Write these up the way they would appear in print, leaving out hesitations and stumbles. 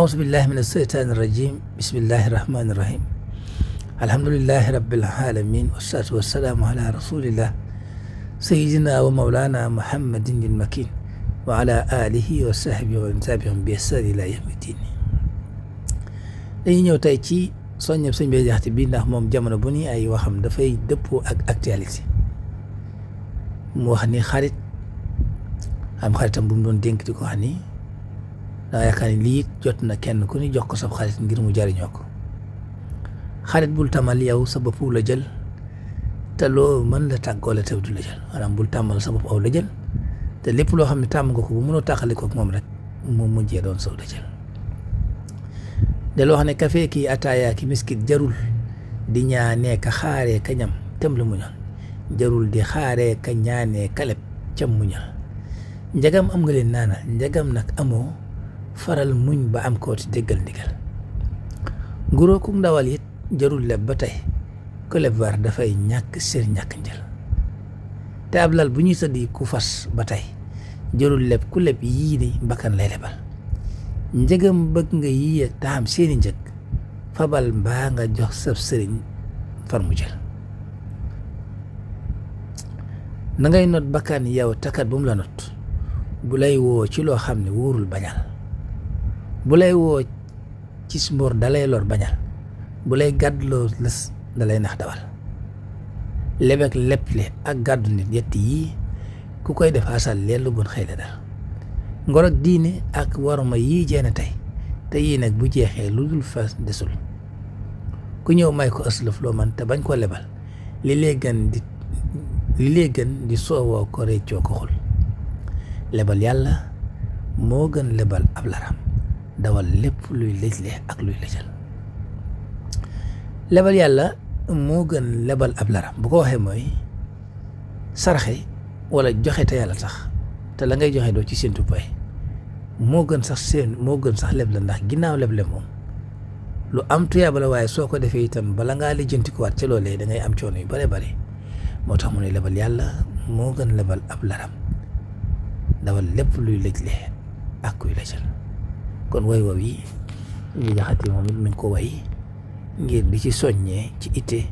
أعوذ بالله من الشيطان الرجيم بسم الله الرحمن الرحيم الحمد لله رب العالمين والصلاة والسلام على رسول الله سيدنا ومولانا محمد المكين وعلى آله وصحبه ومن تبعهم بإحسان إلى يوم الدين. dañuy ñëw tey ci soññeb sëñ Bay Jaxate bi ndax moom jamono bu ni ay waxam dafay dëppoo ak actualité. mu wax ni xarit am xaritam bu mu doon dénk di ko wax ni daa yaakaar ni lii jot na kenn ku ni jox ko sa xarit ngir mu jariñoo ko. xarit bul tamal yow sa bopp la jël te loo mën la tàggoo la tew du la jël maanaam bul tàmmal sa bopp aw la jël te lépp loo xam ne tàmm nga ko bu mënoo tàqali ko ak moom rek moom mujjee doon saw la jël. de loo xam ne kafe ki ataaya ki miskit jarul di ñaanee ka xaaree ka ñam tem la muñal jarul di xaaree ka ñaanee ka leb cam muñal njagam am nga leen naanal njagam nag amoo faral muñ ba am kooti déggal ndigal nguróo ku ndawal it jarul leb ba tey ku leb war dafay ñàkk sër ñàkk njël te ab lal bu ñuy tëddi ku fas ba tey jarul leb ku leb yii ni mbakkan lay lebal njëgam bëgg nga yii ak taam seeni njëg fabal mbaa nga jox sab sëriñ far mu jël. na ngay not bakkan yow takat bu mu la not bu lay woo ci loo xam ne wóorul bañal bu lay woo ci mbor dalay lor bañal bu lay gàdduloo lës dalay nax dawal lebek leple ak gàddu nit yett yii ku koy def asal leen lu bon xëy la dal ngor ak diine ak waruma yii jeene tey te yii nag bu jeexee lu dul fas desul ku ñëw may ko ëslëf loo man te bañ ko lebal li lee gën di soowoo ko réccoo ko xul lebal yàlla moo gën lebal ab laram dawal lépp luy lëjle ak luy lëjal. lebal yàlla moo gën lebal ab laram bu ko waxee mooy saraxe wala joxe te yàlla tax te la ngay joxe doo ci séentu pay moo gën sax leb la ndax ginnaaw leble moom lu am tuyaaba la waaye soo ko defee itam bala ngaa lijjanti ko waat ca loolee da ngay am coono yu bare bare moo tax mu ne lebal yàlla moo gën lebal ab laram dawal lépp luy lëjle ak kuy lëjal. kon way wow yi ñu Jaxate moom it mi ngi ko way ngir di ci soññee ci itte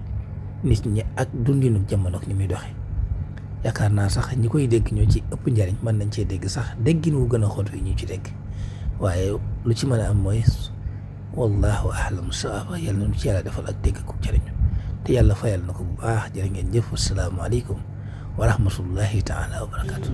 nit ñi ak dundinu jamono ak ni muy doxe yaakaar naa sax ñi koy dégg ñoo ci ëpp njariñ mën nañ cee dégg sax déggin wu gën a xóot yi ñu ci dégg waaye lu ci mën a am mooy wallahu a'lam sawaaba yàlla na ci yàlla defal ak dégg ku jariñu te yàlla fayal na ko bu baax jërë ngeen jëf assalaamu aleykum wa rahmatullahi taala wa barakatu